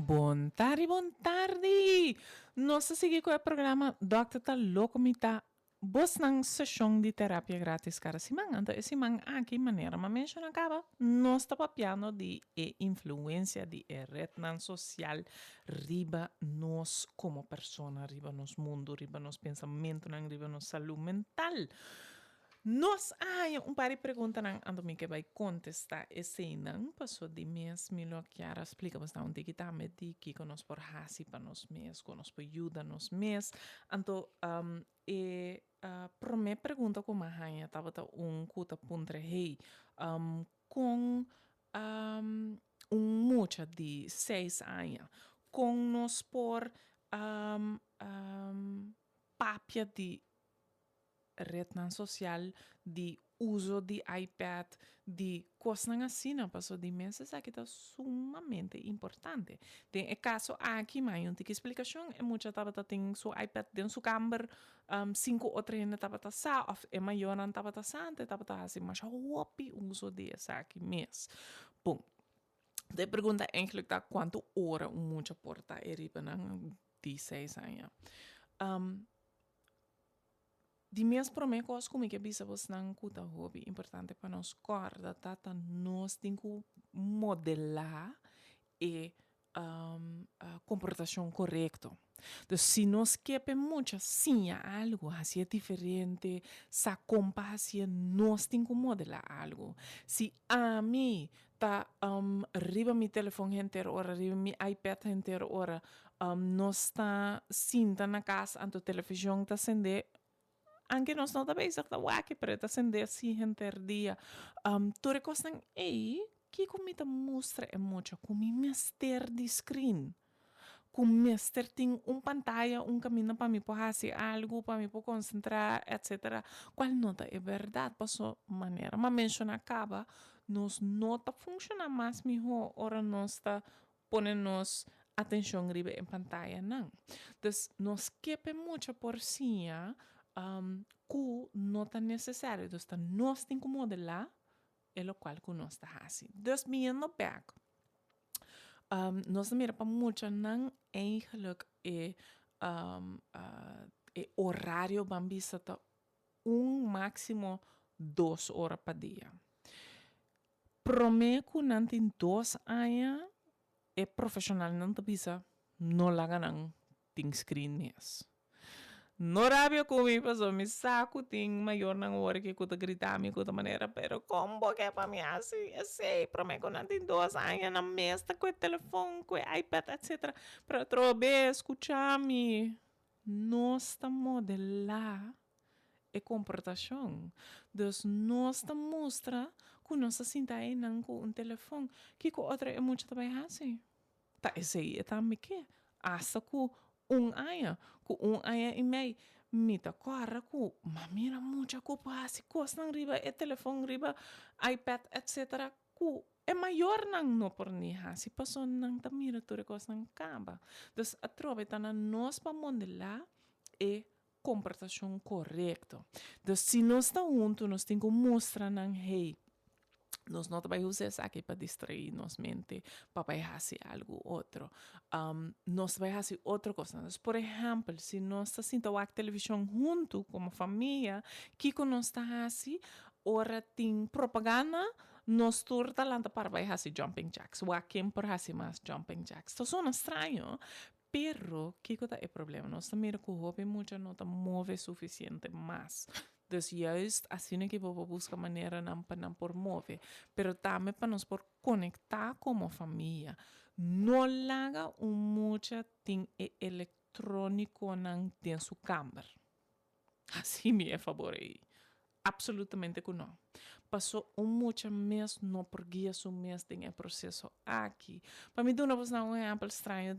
Bon tardi, bon tardi! Nos ta sigui ku e programa Dòkter ta Loko Mi Ta Bosnan seshon di terapia gratis kada siman. Anto e siman aki, manera m'a menshona kaba, nos ta papiando di e influensia di e retnan sosial riba nos komo persona, riba nos mundu, riba nos pensamentunan, riba nos salú mental. Nos a haña un par di preguntanan, anto mi ke bai kontestá eseinan, paso di mes mi lo kier a splika bosnan un tiki tambe di kiko nos por hasi pa nos mes, kon nos por yuda nos mes. Anto e promé pregunta ku mi a haña tabata un ku ta puntra, hey, kon un mucha di seis aña, kon nos por papia di retnan sosial, di uso di iPad, di kosnan asina, paso di mes esaki ta sumamente importante. Den e kaso aki mi hay un tiki splikashon, e mucha tabata tin su iPad den su kamber sin ku otro hende tabata sa òf e mayornan tabata sa, anto e tabata hasi masha hopi uso di esaki mes. Bon, e pregunta eigenlijk ta kuantu ora un mucha por ta e riba nan di seis aña? Di mes promé kos ku mi ke bisa bosnan ku ta hopi importante pa nos kòrda ta ta nos tin ku modelá e komportashon korekto. Dus si nos ke pa e mucha siña algu, hasié diferente, sa kon pa hasié, nos tin ku modelá algu. Si ami ta riba mi telefon henter ora, riba mi iPad henter ora, nos ta sinta na kas anto television ta sende, anke nos no ta bezig ta wak pero e ta sende si henter dia. Tur e kosnan ei, kiko mi ta mustra e mucha? Ku mi mester di screen. Ku mester tin un pantaya, un kaminda pa mi por hasi algu, pa mi por konsentrá, etsetera, kual no ta e bèrdat. Paso manera mi a menshoná kaba, nos no ta funshoná mas mihó ora nos ta pone nos atenshon riba e pantayanan. Dus nos ke pa e mucha por siña ku no ta nesesario, dus ta nos tin ku modelá e lokual ku nos ta hasi. Dus biniendo bèk. Nos ta mira pa muchanan eigenlijk e e orario ban bisa ta un máximo dos ora pa dia. Promé ku nan tin dos aña e profeshonalnan ta bisa no laga nan tin screen mes. No rabia ku mi pasobra mi sa ku tin mayornan awor aki ku ta grita mi ku ta manera pero kon bo ke pa mi hasi esei prome ku nan tin dos aña nan mes ta ku e telefon ku e ipad etcetera pero atrobe skucha mi nos ta modela. e komportashon. Dus nos ta mustra ku nos ta sinta einan ku un telefon. Kiko otro e mucha ta bai hasi? Ta esei e tambe ke. Asta ku un aña, ku un aña i mei, mi ta kòrda ku m'a mira mucha ku por hasi kosnan riba e telefon, riba iPad etcetera ku e mayornan no por ni hasi pasobra nan ta mira tur e kosnan kaba. Dus atrobe ta na nos pa mondelá e komportashon korekto. Dus si nos ta huntu nos tin ku mustra nan hey nos no ta bai usa esaki pa distraí nos mente pa bai hasi algu otro. Nos ta bai hasi otro kosnan. Dus por ehèmpel si nos ta sinta wak televishon huntu komo famia kiko nos ta hasi ora tin propaganda nos tur ta lanta para bai hasi jumping jacks. Wak ken por hasi mas jumping jacks. Ta sona straño Pero, kiko ta e problema? Nos ta mira ku hopi mucha no ta move sufisiente mas. Dus juist asina ke bo por buska maneranan pa nan por move. Pero tambe pa nos por konektá komo famia. No laga un mucha tin e elektrónikonan den su kamber. Hasi mi e fabor ei. Absolutamente ku no. Paso un mucha mes no por guia su mes den e proseso aki. Pa mi duna bosnan un ehèmpel straño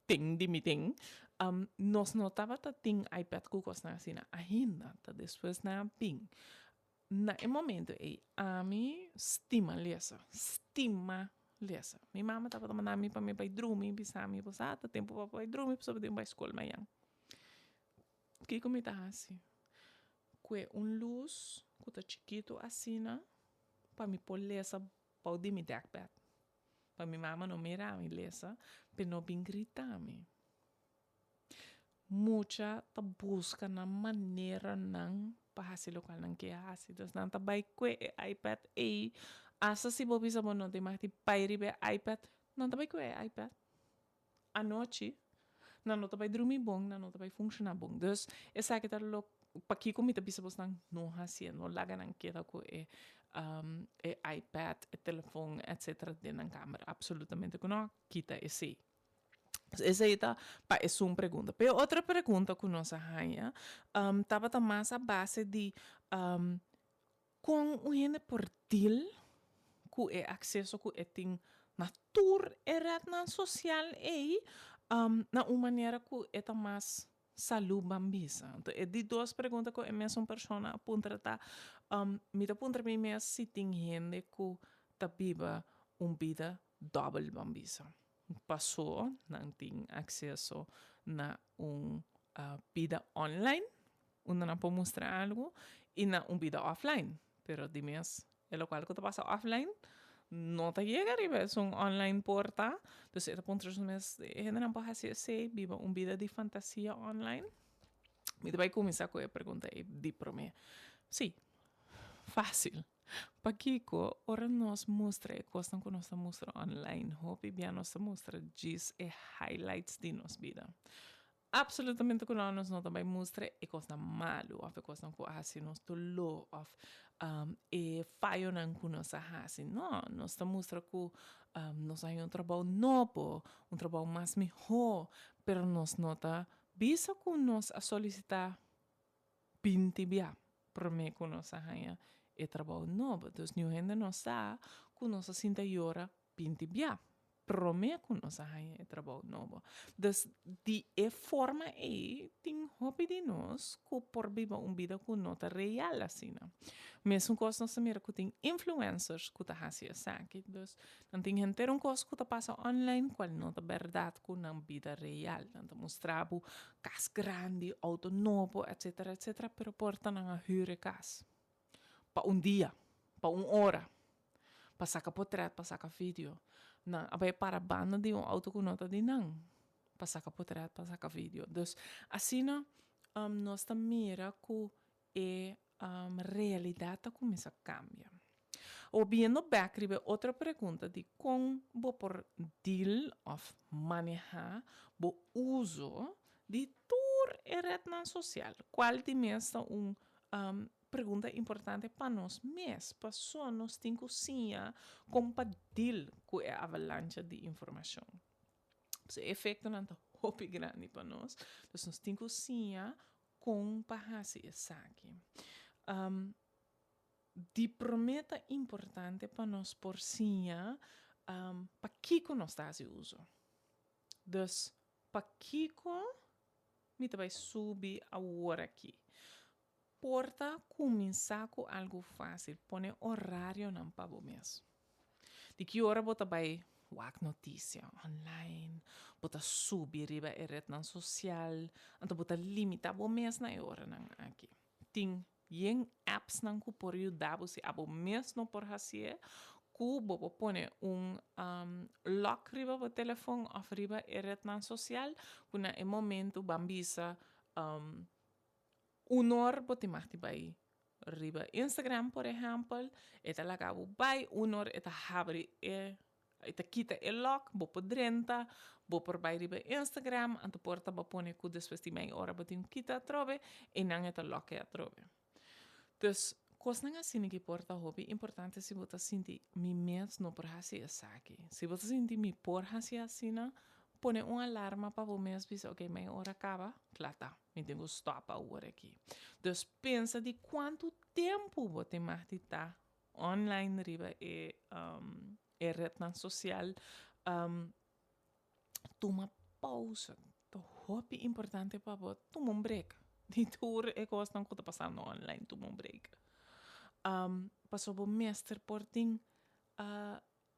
den di mi den, nos no tabata tin iPad ku kosnan asina ainda, ta despues nan a bin. Na e momento ei ami stima lesa, stima lesa. Mi mama tabata manda mi pa mi bai drumi, bisa mi, bo sa ta tempu pa bo bai drumi pasobra bo tin bai skol mañan. Kiko mi ta hasi? Kue un lus ku ta chikitu asina pa mi por lesa bou di mi dekbed. Pa mi mama no mira mi lesa, p'e no bin grita mi. Mucha ta buska nan maneranan pa hasi lokual nan ke hasi. Dus nan ta bai kue e iPad ei, asta si bo bisa bo no tin mag di bai riba e iPad, nan ta bai kue e iPad. Anochi nan no ta bai drumi bon, nan no ta bai funshoná bon. Dus esaki ta lo pakiko mi ta bisa bosnan no hasié, no laga nan keda ku e e iPad, e telefon etcetera den nan kamer. Absolutamente ku no, kita esei. Esei ta pa esun pregunta. Pero otro pregunta ku nos a haña tabata mas a base di Kon un hende por deal ku e akseso ku e tin na tur e retnan sosial ei na un manera ku e ta mas salú ban bisa? Anto e di dos pregunta ku e mesun persona a puntra ta, mi ta puntra mi mes si tin hende ku ta biba un bida dòbel ban bisa. Pasó nan tin akseso na un bida online, unda nan por mustra algu, i na un bida offline. Pero di mes e lokual ku ta pasa offline no ta yega riba esun online por ta. Dus e ta puntra su mes, e hendenan por hasi esei, biba un bida di fantasia online? Mi ta bai kuminsá ku e pregunta ei di promé. Sí, fásil. Pakiko ora nos mustra e kosnan ku nos ta mustra online, hopi bia nos ta mustra djis e highlights di nos bida. Absolutamente ku no, nos no ta bai mustra e kosnan malu òf e kosnan ku a hasi nos doló òf e fayonan ku nos a hasi. No, nos ta mustra ku nos a haña un trabou nobo, un trabou mas mihó, pero nos no ta bisa ku nos a solisitá 20 bia promé ku nos a haña e trabou nobo. Dus niun hende no sa ku nos a sinta yora 20 bia promé ku nos a haña e trabou nobo. Dus di e forma ei tin hopi di nos ku por biba un bida ku no ta real asina. Mesun kos nos ta mira ku tin influencers ku ta hasi esaki. Dus Nan tin henter un kos ku ta pasa online kual no ta bèrdat ku nan bida real. Nan ta mustra bo kas grandi, outo nobo, etsetera, etsetera, pero por ta nan a hür e kas pa un dia, pa un ora, pa saka potrèt, pa saka video. Nan a bai para banda di un outo ku no ta di nan pa saka potrèt, pa saka video. Dus asina nos ta mira ku e realidat ta kuminsá kambia. Awor biendo bèk riba e otro pregunta di kon bo por deal òf manehá bo uso di tur e retnan sosial, kual di mes ta un pregunta importante pa nos mes, pasobra nos tin ku siña kon pa deal ku e avalancha di informashon. E efektonan ta hopi grandi pa nos, dus nos tin ku siña. Kon pa hasi esaki? Di promé ta importante pa nos por siña pakiko nos ta hasi uso. Dus, pakiko mi ta bai subi awor aki? Por ta kuminsá ku algu fásil, pone orarionan pa bo mes. Di ki ora bo ta bai wak notisia online, bo ta subi riba e retnan sosial, anto bo ta limitá bo mes na e oranan aki. Tin yen appsnan ku por yuda bo si abo mes no por hasié, ku bo por pone un lock riba bo telefon òf riba e retnan sosial ku na e momentu ban bisa Un or bo tin mag di bai riba Instagram por ehèmpel, e ta laga bo bai, un or e ta habri e, e ta kita e lòk, bo por drenta, bo por bai riba Instagram, anto por ta bo pone ku despues di mei ora bo tin ku kita atrobe, einan e ta lòk e atrobe. Dus, kosnan asina ki por ta hopi importante si bo ta sinti mi mes no por hasi esaki. Si bo ta sinti mi por hasi asina, pone un alarma pa bo mes bisa ok mei ora kaba, kla ta. Mi tin ku stòp awor aki. Dus pensa di kuantu tempu bo tin mag di ta online riba e e retnan sosial. Tuma pousa. Ta hopi importante pa bo tuma un brek di tur e kosnan ku ta pasando online. Tuma un brek. Pasobra bo mester por tin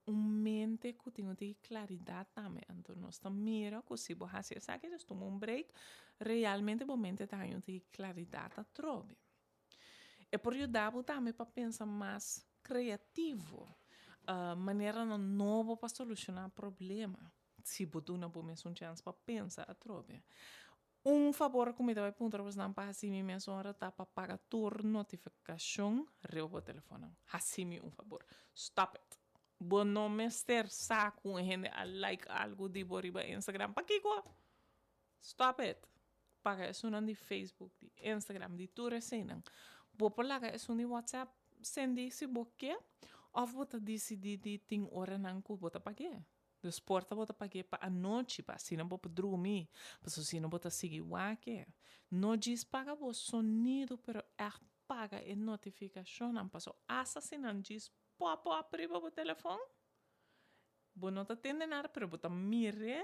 Un mente ku tin un tiki klaridat tambe. Anto nos ta mira ku si bo hasi esaki, dus tuma un break, realmente bo mente ta haña un tiki klaridat atrobe. E por yuda bo tambe pa pensa mas kreativo, maneranan nobo pa solushoná problema, si bo duna bo mes un chèns pa pensa atrobe. Un fabor ku mi ta bai puntra bosnan pa hasi mi mes ora ta pa paga tur notifikashon riba bo telefonnan. Hasi mi un fabor. Stop it. Bo no mester sa ku un hende a like algu di bo riba Instagram. Pakiko? Stop it. Paga esunnan di Facebook, di Instagram, di tur eseinan. Bo por laga esun di WhatsApp sendi si bo ke òf bo ta disidí di tin oranan ku bo ta pag'é. Dus por ta bo ta pag'é pa anochi pa asina bo por drumi, pasobra si no bo ta sigui wak-e. No djis paga bo sonido pero ègt paga e notifikashonnan pasobra asta si nan djis pop up riba bo telefon bo no ta tende nada pero bo ta mir'é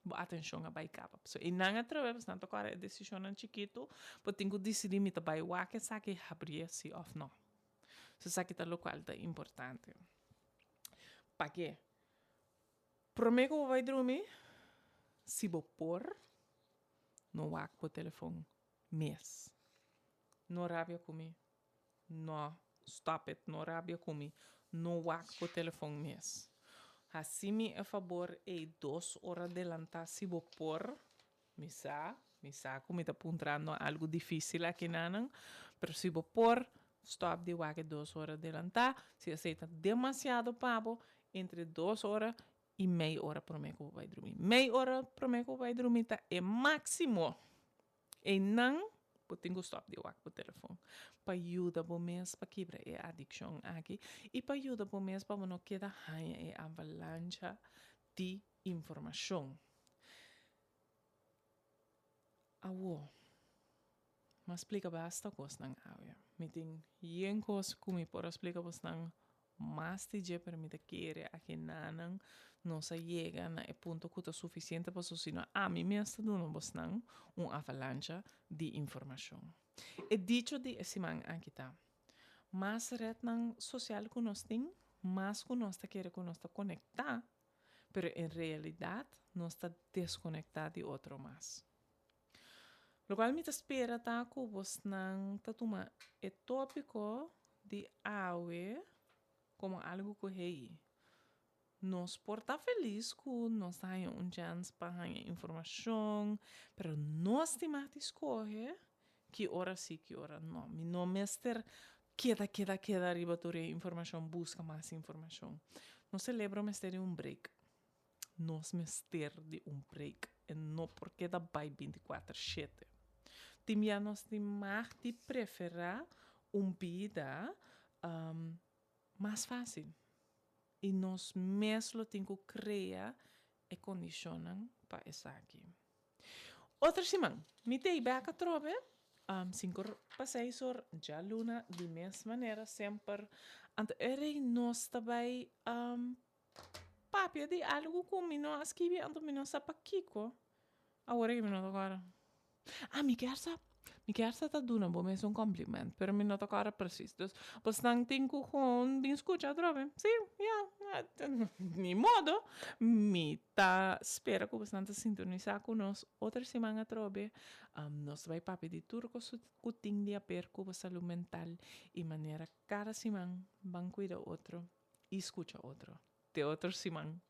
bo atenshon a bai kaba. Pasobra einan atrabes pasobra nan ta kòrda e desishonnan chikitu bo tin ku disidí mi ta bai wak esaki habrié si òf no. So esaki ta lokual ta importante. Pake? Prome ku bo bai drumi, si bo por, no wak bo telefon mes. No rabia ku mi. No, stop it, no rabia ku mi. No wak bo telefon mes. Hasi mi e fabor ei dos ora delantá si bo por. Mi sa, mi sa ku mi ta puntrando algu difísil aki nanan, pero si bo por, stòp di wak e dos ora delantá. Si esei ta demasiado pa bo, entre dos ora i mei ora promé ku bo bai drumi. Mei ora promé ku bo bai drumi ta e máksimo. Einan bo tin ku stòp di wak bo telefòn pa yuda bo mes pa kibra e adikshon aki i pa yuda bo mes pa bo no keda haña e avalancha di informashon. Awo, m'a splika basta kosnan awe. Mi tin yen kos ku mi por a splika bosnan mas di dje, pero mi ta kere akinanan nos a yega na e punto ku ta sufisiente pasobra si no ami mes ta duna bosnan un avalancha di informashon. E dicho di e siman aki ta, Mas retnan sosial ku nos tin, mas ku nos ta kere ku nos ta konektá Pero en realidad nos ta desconecta di otro mas. Locual mi ta spera ta cu bosnan ta tuma e topico di awe como algo cu hey, nos por ta feliz cu nos ta haña un chance pa haña informacion, pero nos tin mag di scoge ki ora si, ki ora no. Mi no mester keda, keda, keda riba tur e informashon, buska mas informashon. Nos selebro mester di un break. Nos mester di un break. E no por keda bai bintikuater shete. Tin bia nos tin mag di preferá un bida mas fásil. I nos mes lo tin ku krea e kondishonnan pa esaki. Otro siman, mi ta ei bek atrobe. Sinkor pa seis or djaluna di mes manera semper. Anto e rei nos ta bai papia di algu ku mi no a skibi anto mi no sa pakiko. Awor aki mi no ta kòrda. Ah, mi kier sa, mi kier sa ta duna bo mes un compliment, pero mi no ta kòrda precies. Dus, bosnan tin ku gewoon bin skucha atrobe. Sí, ya, ni modo. Mi ta spera ku bosnan ta sintonisá ku nos otro siman atrobe. Nos ta bai papia di tur kos ku tin di haber ku bo salud mental i manera kada siman ban kuida otro i skucha otro. Te otro siman.